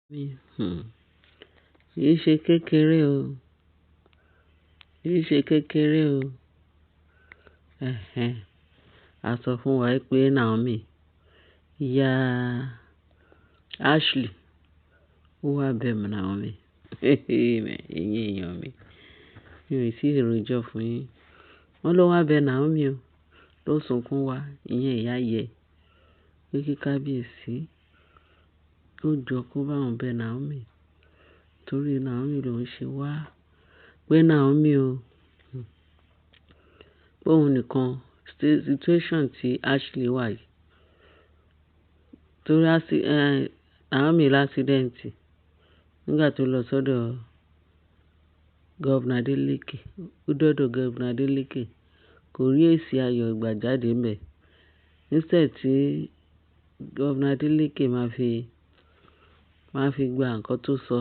Mi, kì í ṣe kékeré o. Kì í ṣe kékeré o. Ẹ̀hẹn. A sọ fún wa pé Naomi, ìyá Ashley, ó wá bẹ Naomi. Ẹ̀yin èèyàn mi, mi ò tí ì rojọ́ fún yín. Wọ́n ló wá bẹ Naomi o, ló sunkún wá, ìyẹn ìyá yẹ. Pé kí kábíyèsí, ó jọ kó bá òun bẹ Naomi. Torí Naomi ló ń ṣe wá. Pé Naomi o, pé òun nìkan situation tí Ashley wà yìí. Torí Naomi l'accident nígbà tó lọ sọ́dọ̀ Governor Adeleke. Ó dọ́dọ̀ Governor Adeleke, kò rí èsì ayọ̀ gbà jáde ńbẹ. Instead tí Governor Adeleke máa fi gba nǹkan tó sọ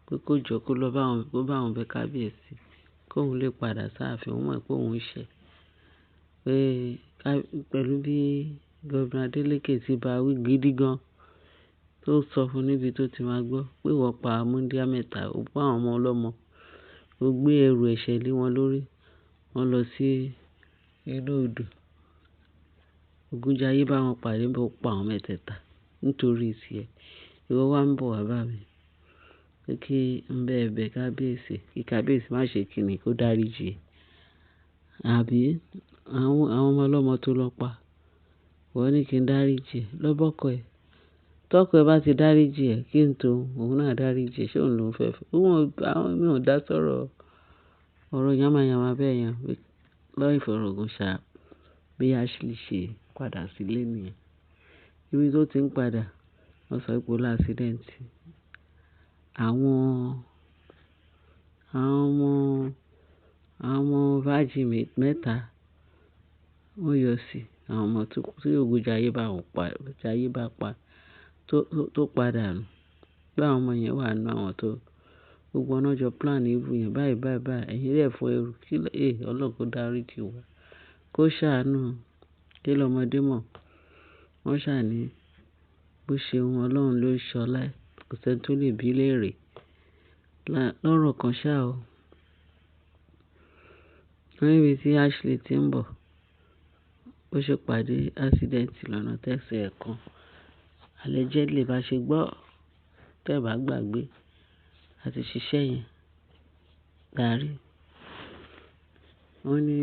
pé kó jọ kó lọ bá òun, kó bá òun bẹ kábíyèsí, kó òun lè padà sáàfin. Òun mọ̀ pé òun ṣẹ̀. Pé pẹ̀lú bí Governor Adeleke ti bá wí gidi gan, tó sọ fún níbi tó ti máa gbọ́ pé ìwọ pa wúńdíá mẹ́ta, ó pa àwọn ọmọ ọlọ́mọ, ó gbé ẹrù ẹ̀ṣẹ̀ lé wọn lórí, wọ́n lọ sí inú odò. Ògúnjáyé bá wọn pàdé, ó pa àwọn mẹ́tẹ̀ẹ̀ta nítorí tiẹ̀. Ìwọ wá ń bọ̀ wá bá mi. Pé kí n bẹ ẹ bẹ kábíyèsí, kí kábíyèsí má ṣe kíni kó dáríji ẹ. Àbí àwọn ọmọ ọlọ́mọ tó lọ pa, ìwọ ní kí n dáríji ẹ. Lọ bọ́kọ ẹ. Tọkọ ẹ bá ti dáríji ẹ, kí n tó, òun náà dáríji ẹ. Ṣé òun ló ń fẹ́ fẹ́? Òun ò, àwọn mi ò dá sọ̀rọ̀ ọ̀rọ̀ yàmáyàmá bẹ́ẹ̀ yẹn. Lọ́ ìfọ̀rọ̀gùn ṣá bí Ashley ṣe padà sílé nìyẹn. Ibi tó ti ń padà, wọ́n sọ pé ó l'accident. Àwọn ọmọ, àwọn ọmọ virgin mẹ́ta wọ́n yọ sí. Àwọn ọmọ tí Ògúnjáyé bá wọn pa, Jayé bá pa, tó padà nù. Bí àwọn ọmọ yẹn wà nínú àwọn tó gbogbo wọn jọ plan evil yẹn báyìí báyìí báyìí. Ẹ̀yin dẹ̀ fọ ẹrù kí Ọlọ́run kó dáríji wá. Kó ṣàánú kí lọmọdé mọ̀. Wọ́n ṣà ní bó ṣe ohun Ọlọ́run ló ń ṣọlá ẹ. Kò sí ẹni tó lè bí léèrè. Lọ́rọ̀ kan ṣá o. Wọ́n níbi tí Ashley ti ń bọ̀, bó ṣe pàdé accident lọ́nà tẹ́sẹ̀ ẹ̀ kan. Allegedly bá ṣe gbọ́, tẹ́ ẹ bá gbàgbé, a ti ṣiṣẹ́ yẹn. Darí. Wọ́n ní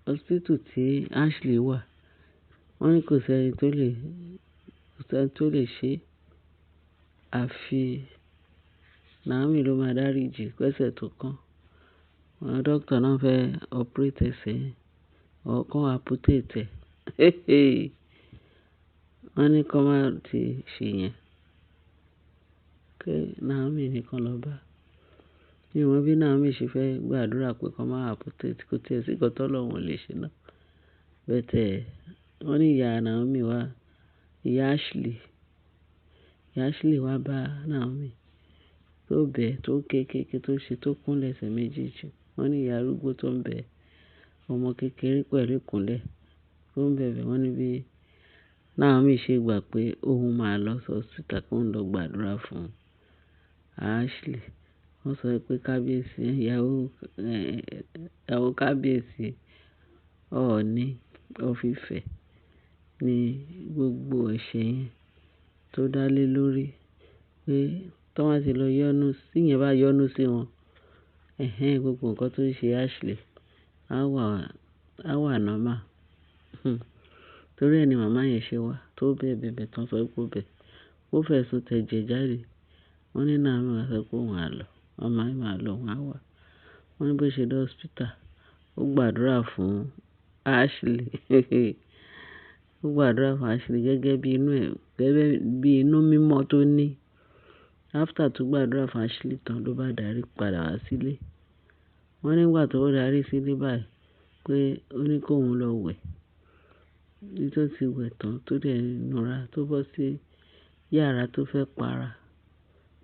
hospital tí Ashley wà, wọ́n ní kò sí ẹni tó lè, kò sí ẹni tó lè ṣe. Àfi Naomi ló máa dáríji pẹ́sẹ̀ tó kán. Àwọn doctor náà fẹ́ operate ẹsẹ̀ yẹn, or kàn amputate ẹ̀. Wọ́n ní kó má ti ṣe yẹn. Pé Naomi nìkan lọ bá. Mi ò mọ̀ bí Naomi ṣe fẹ́ gbàdúrà pé kó má amputate, kó tí ẹ sí nǹkan tó Ọlọ́run ò lè ṣe náà. But wọ́n ní ìyá Naomi wá, ìyá Ashley, ìyá Ashley wá bá Naomi tó bẹ̀, tó ké ké ké tó ṣe tó kúnlẹ̀ ẹsẹ̀ méjèèjì. Wọ́n ní ìyá arúgbó tó ń bẹ ọmọ kékeré pẹ̀lú ìkúnlẹ̀ tó ń bẹ̀bẹ̀. Wọ́n ní bí Naomi ṣe gbà pé òun máa lọ sí hospital kó ń lọ gbàdúrà fún Ashley. Wọ́n sọ pé kábíyèsí, ìyàwó, ìyàwó kábíyèsí Ọọ̀ni of Ifẹ̀ ní gbogbo ẹ̀ṣẹ̀ yẹn tó dá lé lórí pé tó bá ti lọ yọ́nú, tí ìyẹn bá yọ́nú sí wọn, ẹ̀hẹn, gbogbo nǹkan tó ń ṣe Ashley á wà normal. Torí ẹ ni màmá yẹn ṣe wá tó bẹ̀ bẹ̀bẹ̀ tán sọ pé ó bẹ̀. Ó fẹ̀sùn tẹ̀jẹ̀ jáde. Wọ́n ní Naomi wá sọ pé òun á lọ. Màmá yẹn máa lọ, òun á wá. Wọ́n ní bó ṣe dé hospital, ó gbàdúrà fún Ashley. Ó gbàdúrà fún Ashley gẹ́gẹ́ bí inú ẹ̀, gẹ́gẹ́ bí inú mímọ́ tó ní. After tó gbàdúrà fún Ashley tán ló bá darí padà wá sílé. Wọ́n nígbà tó darí sílé báyìí pé ó ní kó òun lọ wẹ̀. Ní tó ti wẹ̀ tán tó dẹ̀ nura tó bọ́ sí yàrá tó fẹ́ para.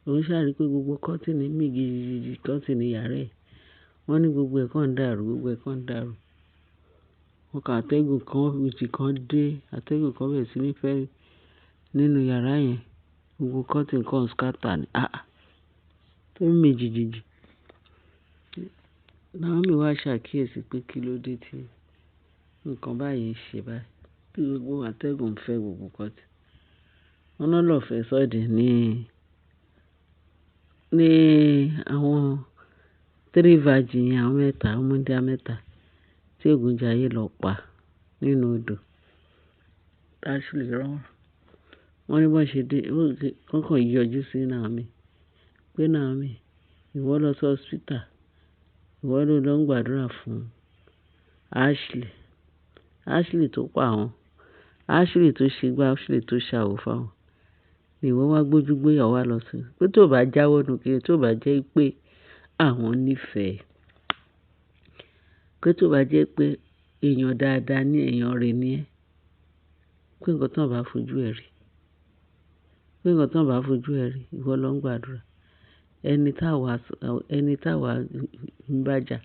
Òun ṣàrí pé gbogbo curtain mì gìgìgì curtain yàrá ẹ̀. Wọ́n ní gbogbo ẹ̀ kan ń dàrú, gbogbo ẹ̀ kan ń dàrú. Wọ́n kà atẹ́gùn kan, ìjì kan dé, atẹ́gùn kan bẹ̀rẹ̀ sí ní fẹ́ nínú yàrá yẹn. Gbogbo curtain kan scatter ni. Ah ah. Tó ń mì jìjìjì. Naomi wá ṣàkíyèsí pé kí ló dé tí nǹkan báyìí ń ṣe báyìí. Tí gbogbo atẹ́gùn ń fẹ́ gbogbo curtain. Wọ́n náà lọ fẹ́ sudden ní àwọn three virgin yẹn, àwọn mẹ́ta, wúńdíá mẹ́ta tí Ògúnjayé lọ pa nínú odò. Ashley rán. Wọ́n ní bó ṣe dé, wọ́n kàn yọjú sí Naomi. Pé Naomi, ìwọ lọ sí hospital. Ìwọ ló lọ ń gbàdúrà fún Ashley. Ashley tó pa àwọn. Ashley tó ṣe gbá, Ashley tó ṣàwò fáwọn. Ni ìwọ wá gbójú gbóyà wá lọ sí. Pé tó bá jáwọ́ nù kí, tó bá jẹ́ pé àwọn nífẹ̀ẹ́. Pé tó bá jẹ́ pé èèyàn dáadáa ní èèyàn rere ni ẹ́. Pé nǹkan tí wọ́n bá fojú ẹ rí. Pé nǹkan tí wọ́n bá fojú ẹ rí, ìwọ lọ ń gbàdúrà. Ẹni táwa ń bá jà,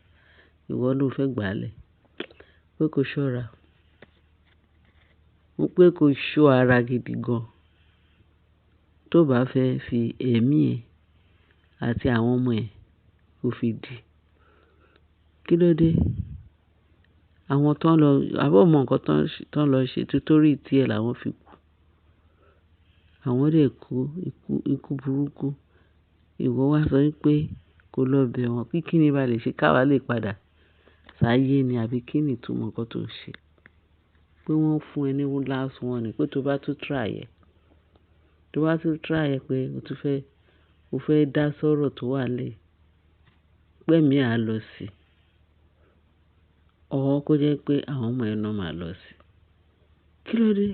ìwọ ló fẹ́ gbà á lẹ̀. Pé kó ṣọ́ra. Pé kó ṣọ́ ara gidi gan. Tó bá fẹ́ fi ẹ̀mí ẹ àti àwọn ọmọ ẹ kó fi di. Kí ló dé? Àwọn tó ń lọ, àbí o mọ nǹkan tó ń lọ ṣe títorí tí ẹ làwọn fi kú. Àwọn dẹ̀ kú ikú, ikú burúkú. Ìwọ wá sọ wípé kó lọ bẹ̀ wọ́n pé kí ni bá lè ṣe ká wá lè padà sáyé ni àbí kí ni ìtumọ̀ nǹkan tó ń ṣe. Pé wọ́n fún ẹ ní last warning pé tó bá tún try ẹ, tó bá tún try ẹ pé o tún fẹ́, o fẹ́ dá sọ́rọ̀ tó wà lẹ́ẹ̀. Pé ẹ̀mí á lọ sí. Or kó jẹ́ pé àwọn ọmọ ẹ náà máa lọ sí. Kí ló dé?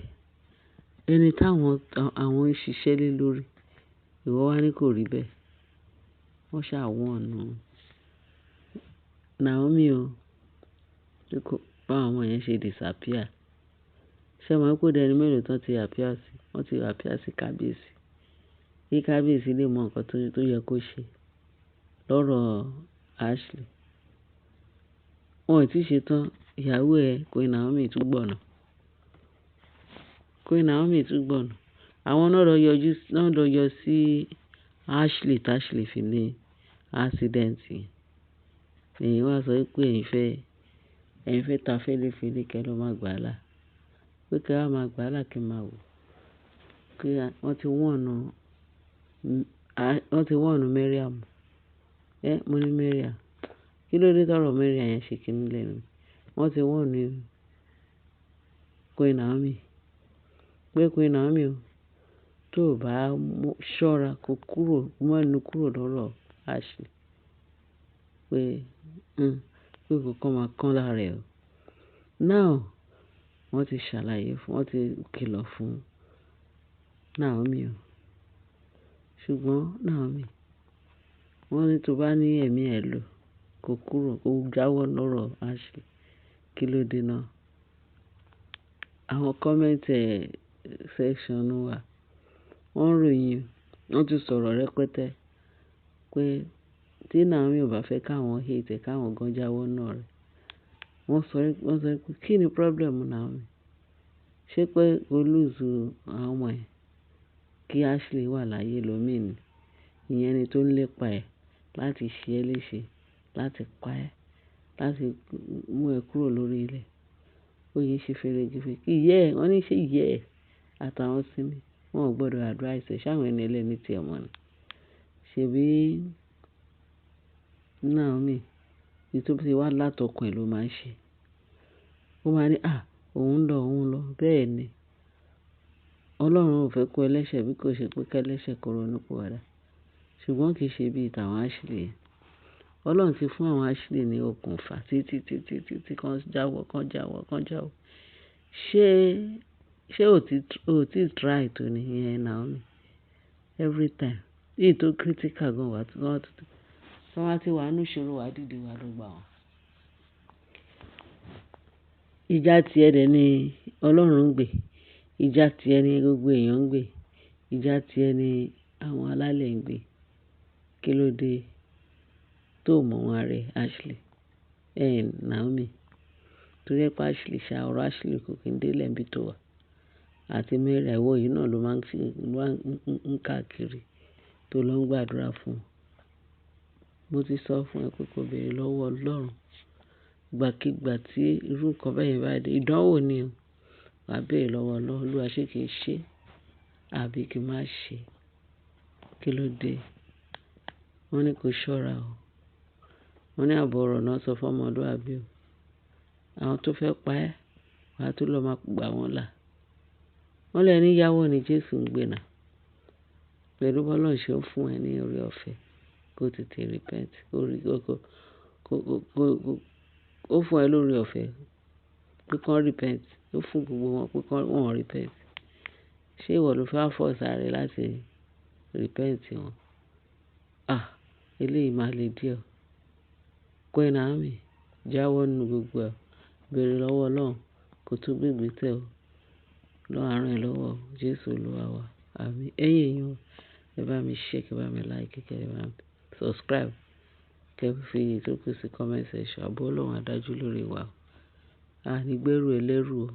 Ẹni táwọn, àwọn ń ṣiṣẹ́ lé lórí, ìwọ wá ní kò rí bẹ́ẹ̀. Wọ́n ṣà warn Naomi o. Pé kó, bá àwọn ọmọ yẹn ṣe disappear. Ṣé o mọ̀ pé ó dẹni mélòó tí wọ́n ti appear sí? Wọ́n ti appear sí kábíyèsí. Kí kábíyèsí lè mọ nǹkan tó yẹ kó ṣe lọ́rọ̀ Ashley. Wọn ò tí ì ṣe tán. Ìyàwó ẹ, Queen Naomi tún gbọ̀nà. Queen Naomi tún gbọ̀nà. Àwọn náà lọ yọjú, náà lọ yọ sí Ashley tí Ashley fi ní accident yẹn. Ẹ̀yin wá sọ wípé ẹ̀yin fẹ́ ta fẹ́lífẹ́lí kí ẹ lọ máa gbà á là. Pé kí a máa gbà á là kí n máa wò. Kí wọ́n ti warn, wọ́n ti warn Mariam. Ẹ́, mo ní Mariam. Kí ló dé tọrọ Mariam yẹn ṣe kíni lẹ́nu? Wọ́n ti warn Queen Naomi. Pé Queen Naomi o, tó bá ṣọ́ra kó kúrò, mú ẹnu kúrò lọ́rọ̀ Ashley. Pé, pé nǹkan máa kán lára ẹ o. Now, wọ́n ti ṣàlàyé fún, wọ́n ti kìlọ̀ fún Naomi o. Ṣùgbọ́n Naomi, wọ́n ní tó bá ní ẹ̀mí ẹ lò, kó kúrò, kó jáwọ́ lọ́rọ̀ Ashley. Kí ló dé náà? Àwọn comment section wà. Wọ́n ròyìn, wọ́n ti sọ̀rọ̀ rẹpẹtẹ pé tí Naomi ò bá fẹ́ káwọn hate ẹ, káwọn gan jáwọ́ náà rẹ̀. Wọ́n sọ pé kí ni problem Naomi? Ṣé pé kó lose àwọn ọmọ ẹ kí Ashley wà láyé ló mean ni? Ìyẹn ni tó ń lépa ẹ láti ṣe ẹ́ léṣe, láti pa ẹ́, láti mú ẹ kúrò lórí ilẹ̀. Ó yẹ ṣe fẹ́rẹ́gẹ́fẹ́. Ìyá ẹ, wọ́n ní ṣe ìyá ẹ àtàwọn sinmi, wọ́n ò gbọdọ̀ advice ẹ. Ṣé àwọn ẹni ẹlẹ́ni tí ẹ mọ̀ ni? Ṣèbí Naomi, èyí tó ti wá látọkàn ẹ ló máa ń ṣe. Ó máa ní, "à, òun lọ, òun lọ." Bẹ́ẹ̀ ni. Ọlọ́run ò fẹ́ kó ẹlẹ́ṣẹ̀ bí kò ṣe pé kí ẹlẹ́ṣẹ̀ kó ronú pìwàdà. Ṣùgbọ́n kì í ṣe bí ìtàwọn Ashley yẹn. Ọlọ́run ti fún àwọn Ashley ní okùnfà títí, títí, títí kan jáwọ́, kan jáwọ́, kan jáwọ́. Ṣé o ti try tó ní ìyẹn Naomi? Every time. Èyí tó critical gan wà tí wọ́n ti wà nínú ìṣòro wà dìde wà lọ gbà wọ́n. Ìjà tí ẹ dẹ̀ ní Ọlọ́run ń gbé. Ìjà tí ẹ ní gbogbo èèyàn ń gbé. Ìjà tí ẹ ní àwọn alálẹ̀ ń gbé. Kí ló dé tó mọ̀ wọ́n rẹ Ashley? Ẹ̀ Naomi. Torí ẹ pé Ashley ṣá, ọ̀rọ̀ Ashley kò kí ń dé lẹ́bi tó wà. àti Mary, ìwọ yìí náà ló máa ń ṣe, máa ń káàkiri tó lọ ń gbàdúrà fún wọn. Mo ti sọ fún ẹ pé kó béèrè lọ́wọ́ Ọlọ́run. Ìgbàkígbà tí irú nǹkan bẹ́ẹ̀ yẹn bá dé, ìdánwò ni o. Wà á béèrè lọ́wọ́ Ọlọ́run, "Olúwa, ṣé kí n ṣe àbí kí n má ṣe?" Kí ló dé? Wọ́n ní kó ṣọ́ra o. Wọ́n ní ààbọ̀ ọ̀rọ̀ náà sọ fún ọmọlúàbí o. Àwọn tó fẹ́ pa ẹ́, wà á tún lọ máa gbà wọ́n là. Wọ́n lẹ ní yáwọ́ ni Jésù ń gbé náà. Pẹ̀lú bí Ọlọ́run ṣe ń fún ẹ ní oore ọ̀fẹ́ kó tètè repent, kó rí, kó, kó, kó, kó, kó, ó fún ẹ lórí ọ̀fẹ́ pé kí wọ́n repent. Ó fún gbogbo wọn pé kí wọ́n repent. Ṣé ìwọ ló fẹ́ force ara rẹ láti repent wọn? Ah! Eléyìí máa le díẹ̀ o. Queen Naomi, jáwọ́ nínú gbogbo ẹ̀. Béèrè lọ́wọ́ Ọlọ́run kó tó gbé ìgbésẹ̀ o. Ọlọ́run á rán ẹ lọ́wọ́. Jésù Olúwa wa. Àmín. Ẹ̀yin èèyàn, ẹ bá mi share, kí ẹ bá mi like, kí ẹ bá mi subscribe, kí ẹ fi ìtókù sí comment section. Àbọ̀ Ọlọ́run á dájú lórí wa o. A ní gbẹ́rù ẹlẹ́rù o.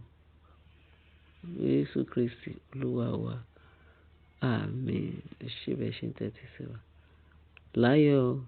Jésù Kristi Olúwa wa. Àmín. Ẹ ṣé bẹ́ẹ̀ ṣe ń tẹ́tí sí wa. Láyọ̀ o.